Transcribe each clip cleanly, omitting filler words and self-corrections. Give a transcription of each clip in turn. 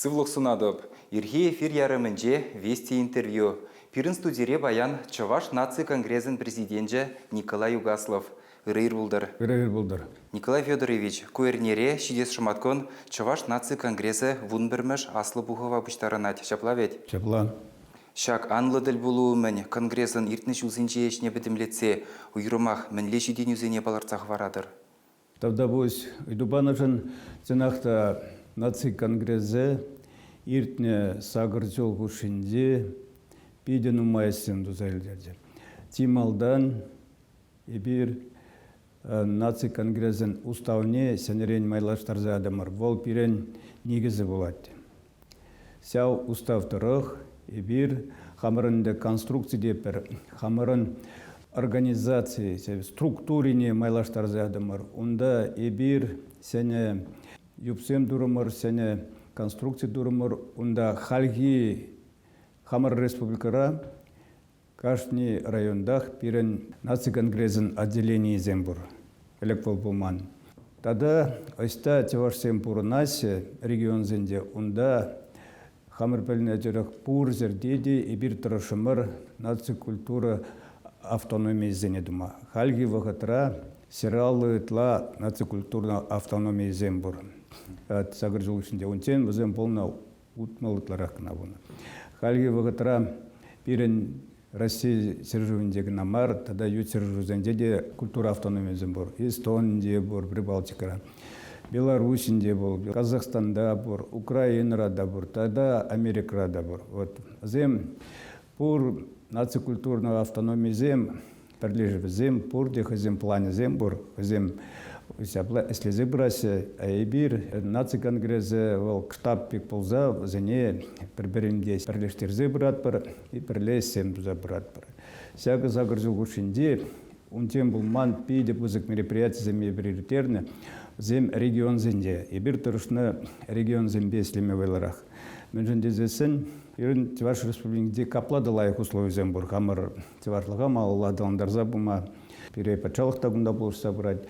Сывлӑх сунатӑп. Ирхи эфир ярӑмӗнче Вести интервью. Пирӗн студире паян Чӑваш наци конгресӗн президенчӗ Николай Угаслов. Ырӑ ир пултӑр. Ырӑ ир пултӑр. Николай Федорович, ку эрнере ҫитес шӑматкун Чӑваш наци конгресӗ 11-мӗш аслӑ пухӑва пуҫтарӑнать. Ҫапла вӗт? Ҫапла. Ҫак анлӑ тӗлпулу умӗн конгресӑн иртнӗ ҫулсенчи ӗҫне пӗтӗмлетсе уйрӑмах мӗнле ҫитӗнӳсене палӑртса хӑваратӑр? Тавтапуҫ ыйту панӑшӑн. Чӑнах та, наци конгресӗ иртнӗ сакӑр ҫул хушшинче питӗ нумай ӗҫсем туса ирттерчӗ. Чи малтан эпир наци конгресӗн уставне ҫӗнӗрен майлаштарса ятӑмӑр. Вӑл пирӗн никӗсӗ пулать. Ҫав устав тӑрӑх эпир хамӑрӑн ӗнтӗ конструкци тетпӗр, хамӑрӑн организаци структурине майлаштарса ятӑмӑр. Унта эпир ҫӗнӗ юпсем турӑмӑр, ҫӗнӗ конструкци турӑмӑр. Унта хальхи хамӑр республикӑра Кашни районтах пирӗн наци конгресӗн отделенийӗсем пур. Ӗлӗк вӑл пулман. Тата ӑҫта чӑвашсем пурӑнаҫҫӗ регионсенче, унта хамӑр пӗлнӗ тӑрӑх пур ҫӗрте те эпир тӑрӑшрӑмӑр наци культура автономийӗсене тума. Хальхи вӑхӑтра 150 ытла наци культура автономийӗсем пур. Сакӑр ҫул хушшинче унччен вӗсем пулнӑ 60 ытларах кӑна пулнӑ. Хальхи вӑхӑтра пирӗн Россия ҫӗршывӗнче кӑна мар, тата ют ҫӗршывсенче те культура автономийӗсем пур. Эстонинче пур, Прибалтикӑра, Белоруссинче пур, Казахстанта пур, Украинӑра та пур, тата Америкӑра та пур. Вот вӗсем пур наци культурный автономийӗсем пӗрлешӗвӗсем пурте хӑйсен планӗсем пур, вӗсем ҫапла ӗҫлесе пыраҫҫӗ. А эпир наци конгресӗ вӑл штаб пек пулса вӗсене пӗр-пӗринпе пӗрлештерсе пыратпӑр и пӗрле ӗҫсем туса пыратпӑр. Ҫакӑ сакӑр ҫул хушшинче унччен пулман питӗ пысӑк мероприятисем эпир ирттернӗ. Вӗсем регионсенче. Эпир тӑрӑшнӑ регионсемпе ӗҫлеме вӑйлӑрах. Мӗншӗн тесессӗн пирӗн Чӑваш Республикинче капла та лайӑх условисем пур. Хамӑр Чӑвашлӑха малалла аталантарса пыма пире патшалӑх та кунта пулӑшса пырать.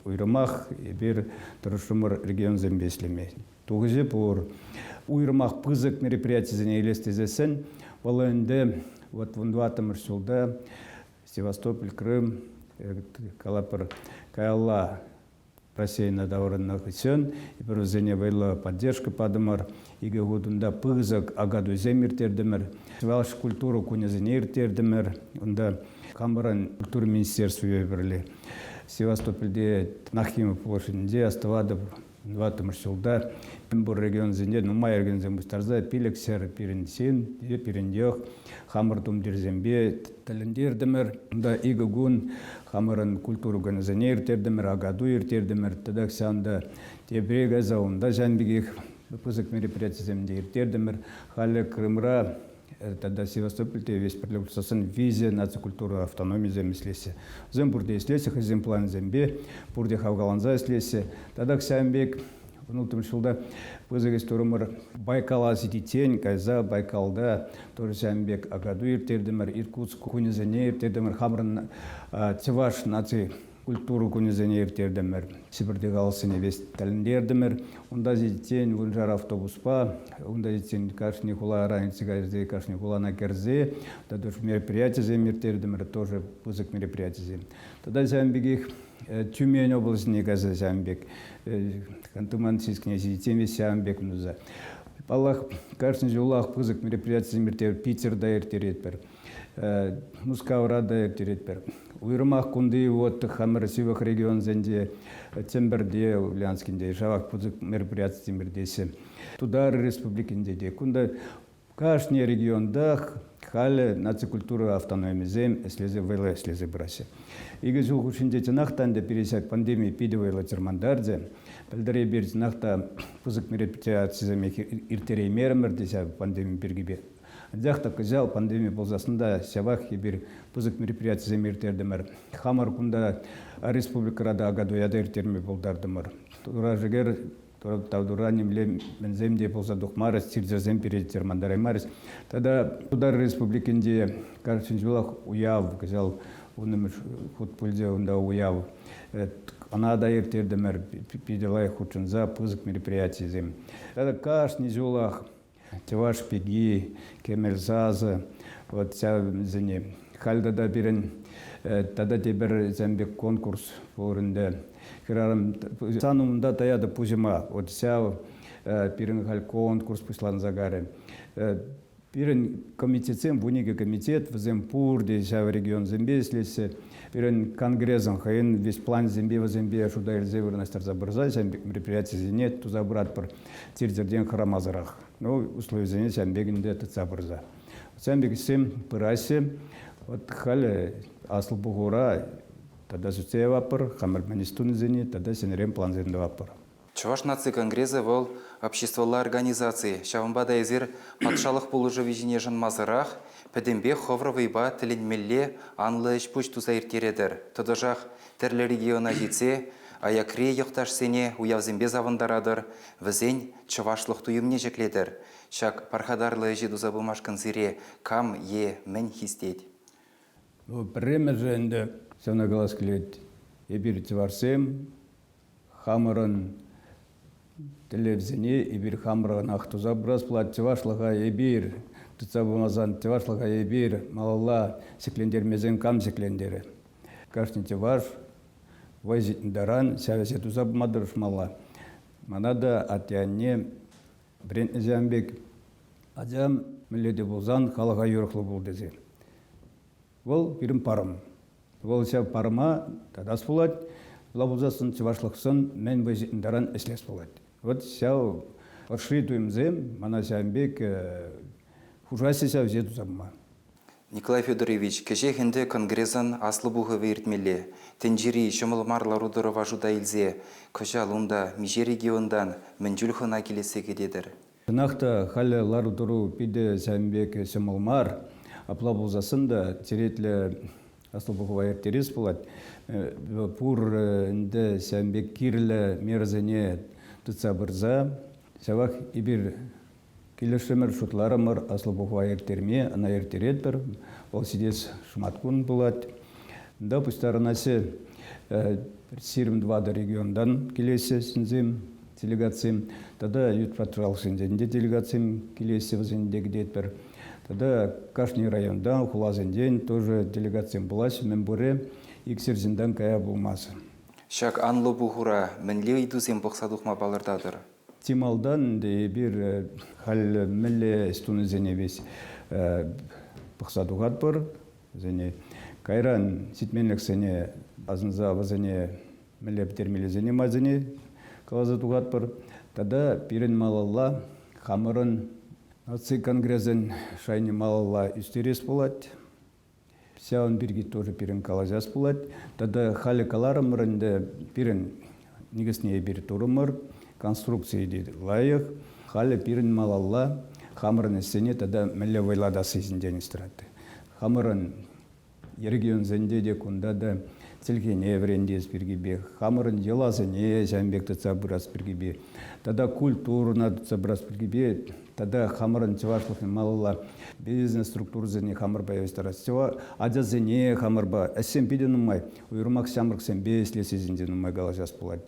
Уйрӑмах эпир тӑрӑшрӑмӑр регионсемпе ӗҫлеме. Тухӑҫӗ пур. Уйрӑмах пысӑк мероприятисене илес тесессӗн, вӑл ӗнтӗ вот 14-мӗш ҫулта Севастополь, Крым, калапӑр, каялла Раҫҫейне таврӑннӑ хыҫҫӑн эпир вӗсене вӑйлӑ поддержка патӑмӑр. Икӗ хут унта пысӑк акатуйсем ирттертӗмӗр. Чӑваш культура кунӗсене ирттертӗмӗр. Унта хамӑрӑн культура министерствипе пӗрле Севастопольте Нахимов площадӗнче астӑватӑп тӑваттӑмӗш ҫулта мӗнпур регионсенче нумай регионсем пуҫтарса пилӗкҫӗр пирӗн ҫын, пирӗн йӑх хамӑр тумтирсемпе тӗлӗнтертӗмӗр. Унта икӗ кун хамӑрӑн культура кунӗсене ирттертӗмӗр, акатуй ирттертӗмӗр. Тата ҫавӑнта тепре кайса унта ҫавӑн пекех пысӑк мероприятисем те ирттертӗмӗр. Халӗ Крымра тата Севастопольте весь пӗрле пулсассӑн виҫӗ наци культура автономийӗсем ӗҫлеҫҫӗ. Вӗсем пурте ӗҫлеҫҫӗ хӑйсен планӗсемпе, пурте хавхаланса ӗҫлеҫҫӗ. Татах ҫавӑн пек 16 ҫулта пысӑк ӗҫ турӑмӑр. Байкала ҫитиччен кайса Байкалта тоже ҫавӑн пек акатуй ирттертӗмӗр, Иркутск кунӗсене ирттертӗмӗр, хамӑрӑн чӑваш наци культура кунӗсене ирттертӗмӗр. Ҫӗпӗрти халӑхсене весь тӗлӗнтертӗмӗр. Унта ҫитиччен вуншар автобуспа, унта ҫитсен кашни хулара иртсе кайса, кашни хулана кӗрсе, тата мероприятисем ирттертӗмӗр, тоже пысӑк мероприятисем. Тата ҫавӑн пекех Тюмень облаҫне кайса ҫавӑн пек, Ханты-Мансийскине ҫитиччен веҫ ҫавӑн пек туса. Паллах, кашни ҫулах пысӑк мероприятисем ирттерет, Питерта ирттеретпӗр, Мускавра та ирттеретпӗр. Уйрӑмах кунти вот хамӑр ҫывӑх регионсенче, Чӗмпӗрте, Ульяновскинче шавах пысӑк мероприятисем иртеҫҫӗ. Тутар Республикинче те. Кунта Кашни регионтах халӗ наци культура автономийӗсем ӗҫлесе вӑйлӑ ӗҫлесе пыраҫҫӗ. Икӗ ҫул хушшинче чӑнах та ӗнтӗ пире ҫак пандеми питӗ вӑйлӑ чӑрмантарчӗ. Пӗлтӗр эпир чӑнах та пысӑк мероприятисем ирттереймерӗмӗр те ҫав пандеми пиркипе. Анчах та кӑҫал пандеми пулсассӑн та ҫавах эпир пысӑк мероприятисем ирттертӗмӗр. Хамӑр кунта республикӑра та Акатуя та ирттерме пултартӑмӑр. Тура шӗкӗр Тавтура нимле мӗнсем те пулса тухмарӗҫ, чир-чӗрсем пире чӑрмантараймарӗҫ. Тата Тутар Республикинче кашни ҫулах уяв, кӑҫал вуннӑмӗш хут пулчӗ унта уяв. Ӑна та ирттертӗмӗр питӗ лайӑх хутшӑнса пысӑк мероприятисем. Тата кашни ҫулах Чӑваш пики, Кӗмӗл сасӑ, вот ҫавсене. Халь тата пирӗн тата тепӗр ҫавӑн пек конкурс пур ӗнтӗ. Хӗрарӑм сан умӑнта таятӑп пуҫӑма. Вот ҫав пирӗн халь конкурс пуҫланса карӗ. Пирӗн комитетсем, 12 комитет, вӗсем пурте ҫав регионсемпе ӗҫлеҫҫӗ. Пирӗн конгресӑн хӑйӗн весь планӗсемпе вӗсемпе шута илсе вырнаҫтарса пырса ҫавӑн пек мероприятисене туса пыратпӑр. Чир-чӗртен хӑрамасӑрах. Ну, условисене ҫавӑн пек ӗнтӗ тытса пырса. Ҫавӑн пек ӗҫсем пыраҫҫӗ. Вот халӗ аслӑ пухура тата сӳтсе яватпӑр, хамӑр мӗн ӗҫ тунисене тата ҫӗнӗрен плансем тӑватпӑр. Чӑваш наци конгресӗ вӑл обществӑлла организаци. Ҫавӑнпа та эсир патшалӑх пулӑшӑвӗ ҫине шанмасӑрах пӗтӗмпех хӑвӑр вӑйпа тӗлӗнмелле анлӑ ӗҫ-пуҫ туса ирттеретӗр. Тӑтӑшах тӗрлӗ региона ҫитсе аякри йӑхташсене уявсемпе савӑнтаратӑр, вӗсен чӑвашлӑх туйӑмне ҫӗклетӗр. Ҫак пархатарлӑ ӗҫе туса пымашкӑн сире кам е мӗн хистет? Пӗрремӗшӗ ӗнтӗ ҫавна калас килет. Эпир чӑвашсем хамӑрӑн тӗллевсене эпир хамӑрӑнах туса пырас пулать. Чӑвашлӑха эпир тытса пымасан, чӑвашлӑха эпир малалла ҫӗклентермесен кам ҫӗклентерӗ? Кашни чӑваш вӑй ҫитнӗ таран ҫав ӗҫе туса пыма тӑрӑшмалла. Мана та атте-анне вӗрентнӗ ҫавӑн пек ачам мӗнле те пулсан халӑха юрӑхлӑ пул тесе. Вӑл пирӗн парӑм. Вӑл ҫав парӑма татас пулать. Апла пулсассӑн чӑвашлӑхшӑн мӗн вӑй ҫитнӗ таран ӗҫлес пулать. Вот ҫав ӑшри туйӑмсем мана ҫавӑн пек хушаҫҫӗ ҫав ӗҫе туса пыма. Николай Федорович, кӗҫех ӗнтӗ Конгресӑн аслӑ пухӑвӗ иртмелле. Тӗнчери ҫӑмӑл мар лару-тӑрӑва шута илсе кӑҫал унта миҫе регионтан мӗн чуль хӑна килессе кӗтетӗр? Чӑнах та, халӗ лару-тӑру питӗ ҫавӑн пек ҫӑмӑл мар. Апла пулсассӑн та черетлӗ аслӑ пухӑва ирттерес пулать. Пур ӗнтӗ ҫавӑн пек кирлӗ мерӑсене тытса пырса ҫавах эпир килӗшрӗмӗр, шутларӑмӑр аслӑ пухӑва ирттерме, ӑна ирттеретпӗр. Вӑл ҫитес шӑматкун пулать. Унта пуҫтарӑнаҫҫӗ 24 регионтан килеҫҫӗ ҫынсем. Делегатсем тата ют патшалӑхсенчен те делегатсем килеҫҫӗ, вӗсене те кӗтетпӗр. Тата кашни районтан, хуласенчен тоже делегатсем пулаҫҫӗ, мӗнпурӗ иксӗр ҫынтан кая пулмасть. Ҫак анлӑ пухура мӗнле ыйтусем пӑхса тухма палӑртатӑр? Чи малтан ӗнтӗ эпир халь мӗнле ӗҫ тунисене веҫ пӑхса тухатпӑр. Вӗсене кайран ҫитменлӗхсене асӑнса вӗсене мӗнле пӗтермеллисене майсене каласа тухатпӑр. Тата пирӗн малалла хамӑрӑн наци конгресӗн шайне малалла ӳстерес пулать. Ҫавӑн пирки тоже пирӗн калаҫас пулать. Тата халӗ каларӑмӑр ӗнтӗ, пирӗн никӗсне эпир турӑмӑр, конструкцийӗ те лайӑх. Халӗ пирӗн малалла хамӑрӑн ӗҫсене тата мӗнле вӑйлатасси ҫинчен тӑрать. Хамӑрӑн регионсенче те кунта та чӗлхене вӗрентес пиркипе, хамӑрӑн йӑласене ҫавӑн пек тытса пырас пиркипе, тата культурӑна тытса пырас пиркипе, тата хамӑрӑн чӑвашлӑхне малалла бизнес структурӑсене хамӑрпа явӑҫтарас, ачасене хамӑрпа ӗҫсем питӗ нумай, уйрӑмах ҫамрӑксемпе ӗҫлессисенче нумай калаҫас пулать.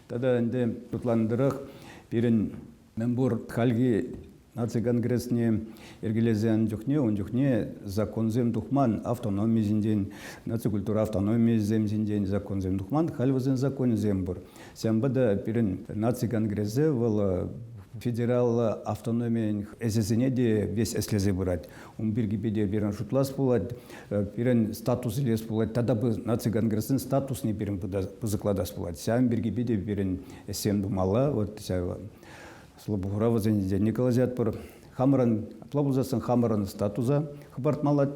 Тата ӗнтӗ шутланӑ тӑрӑх пирӗн Мӗнпур хальхи наци конгресне йӗркелесен чухне ун чухне законсем тухман, автономи ҫинчен, наци культура автономийӗсем ҫинчен законсем тухман, халь вӗсен законӗсем пур. Ҫавӑнпа та пирӗн наци конгресӗ вӑл федераллӑ автономийӗн ӗҫӗсене те весь ӗҫлесе пырать. Ун пирки те пирӗн шутлас пулать, пирӗн статус илес пулать, тата наци конгресӗн статусне пирӗн пысӑклатас пулать. Ҫавӑн пирки те пирӗн ӗҫсем тумалла. Вот ҫав Слободра вӗсенчен не калаҫатпӑр. Хамӑрӑн, апла пулсассӑн хамӑрӑн статуса хӑпартмалла.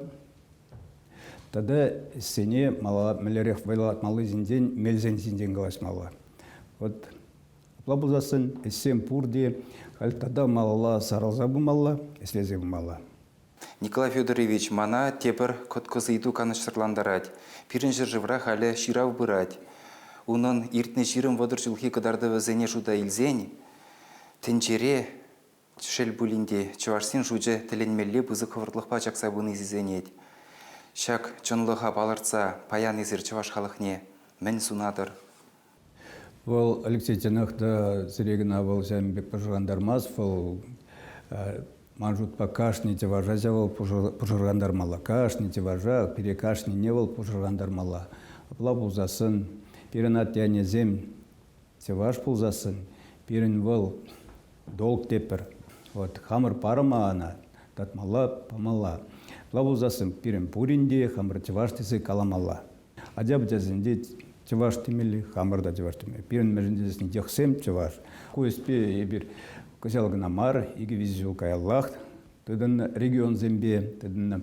Тата ӗҫсене малалла мӗнлерех вӑйлатмалли ҫинчен, мелсен ҫинчен калаҫмалла. Вот апла пулсассӑн ӗҫсем пурте халь тата малалла сарӑлса пымалла, ӗҫлесе пымалла. Николай Федорович, мана тепӗр кӑткӑс ыйту канӑҫсӑрлантарать. Пирӗн ҫӗршывра халӗ ҫырав пырать. Унӑн иртнӗ 20-30 ҫулхи кӑтартӑвӗсене шута илсен, тӗнчере, шел пулин те, чӑвашсен шучӗ тӗлӗнмелле пысӑк хӑвӑртлӑхпа чакса пыни сисӗнет. Ҫак чӑнлӑха палӑртса паян эсир чӑваш халӑхне. Мӗн сунатӑр? Вӑл Алексей чӑнах та сире кӑна вӑл ҫавӑн пек пӑшӑрхантармасть. Вӑл ман шутпа кашни чӑваша ҫав вӑл пӑшӑрхантармалла. Кашни чӑваша, пире кашнине вӑл пӑшӑрхантармалла. Апла пулсассӑн пирӗн атте-аннесем чӑваш пулсассӑн пирӗн вӑл долг тетпӗр. Вот хамӑр парӑма ӑна татмалла, памалла. Апла пулсассӑн пирӗн пурин те хамӑр чӑваш тесе каламалла. Ача-пӑчасенче чӑваш темелли, хамӑр та чӑваш темелли. Пирӗн мӗншӗн тесен йӑхсем чӑваш. Ку ӗҫпе эпир кӑҫал кӑна мар, икӗ-виҫӗ ҫул каяллах тытӑннӑ регионсемпе тытӑннӑ.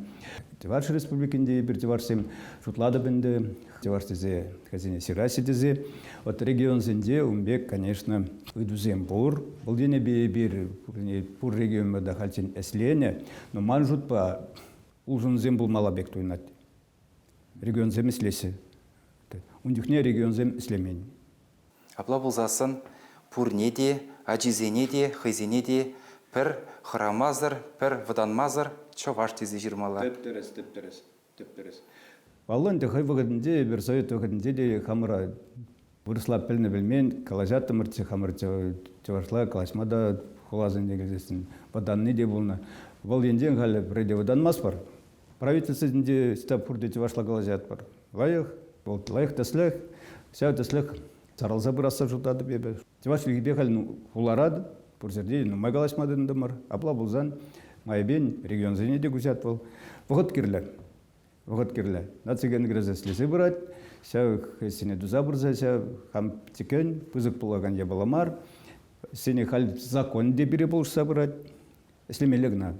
Чӑваш Республикинче эпир чӑвашсем шутлатӑп ӗнтӗ, чӑваш тесе хӑйсене ҫыраҫҫӗ тесе. Вот регионсенче ун пек, конечно, ыйтусем пур. Вӑл енӗпе эпир пур регионпа та хальччен ӗҫленӗ. Но ман шутпа улшӑнусем пулмалла пек туйӑнать. Регионсем ӗҫлеҫҫӗ. Ун чухне регионсем ӗҫлемен. Апла пулсассӑн пурне те, ачисене те, хӑйсене те пӗр хӑрамасӑр, пӗр вӑтанмасӑр чӑваш тесе ҫырмалла. Тӗп-тӗрӗс, тӗп-тӗрӗс, тӗп-тӗрӗс. Паллӑ ӗнтӗ, хӑй вӑхӑтӗнче эпир совет вӑхӑтӗнче те хамӑра вырӑсла пӗлнӗ-пӗлмен калаҫаттӑмӑрччӗ, хамӑр чӑвашла калаҫма та хуласенче килсессӗн вӑтанни те пулнӑ. Вӑл енчен халӗ пӗрре те вӑтанмастпӑр. Правительствӑсенче ӑҫта пурте чӑвашла калаҫатпӑр. Лайӑх, вӑл лайӑх тӗслӗх. Ҫав тӗслӗх сарӑлса пырасса шутлатӑп эпӗ. Чӑваш чӗлхипе халь хулара пур ҫӗрте нумай калаҫма тытӑнтӑмӑр. Апла пулсан майӗпен регионсене те куҫать вӑл. Вӑхӑт кирлӗ. Вӑхӑт кирлӗ. Наци конгресӗ ӗҫлесе пырать. Ҫав ӗҫсене туса пырса ҫав хам текен пысӑк пулакан япала мар. Ӗҫсене халь закон те пире пулӑшса пырать. Ӗҫлемелле кӑна.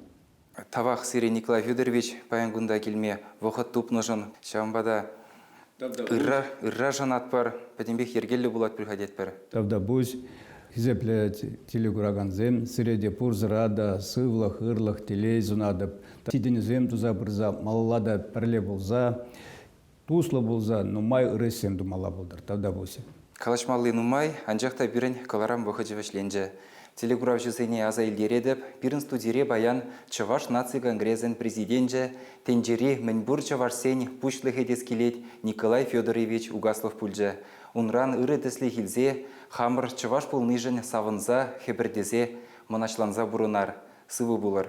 Тавах сире, Николай Федорович, паян кунта килме вӑхӑт тупнӑшӑн. Ҫавӑнпа та ырра, ырра шанатпӑр, пӗтӗмпех йӗркеллӗ пулать пуль-ха тетпӗр. Тавтапуҫ, хисеплӗ телекуракансем, сире те пурсӑра та сывлӑх, ырлӑх, телей сунатӑп. Ҫитӗнӳсем туса пырса, малалла та пӗрле пулса туслӑ пулса нумай ырӑ ӗҫсем тумалла пултӑр. Тавтапуҫ. Калаҫмалли нумай, анчах та пирӗн кӑларӑм вӑхӑчӗ вӗҫленчӗ. Телекуравҫӑсене аса илтеретӗп, пирӗн студире паян Чӑваш наци конгресӗн президенчӗ, тӗнчери мӗнпур чӑвашсен пуҫлӑхӗ тес килет Николай Федорович Угаслов пулчӗ. Унран ырӑ тӗслӗх илсе хамӑр чӑваш пулнишӗн савӑнса, хӗпӗртесе, мӑнаҫланса пурӑнар. Сывӑ пулӑр.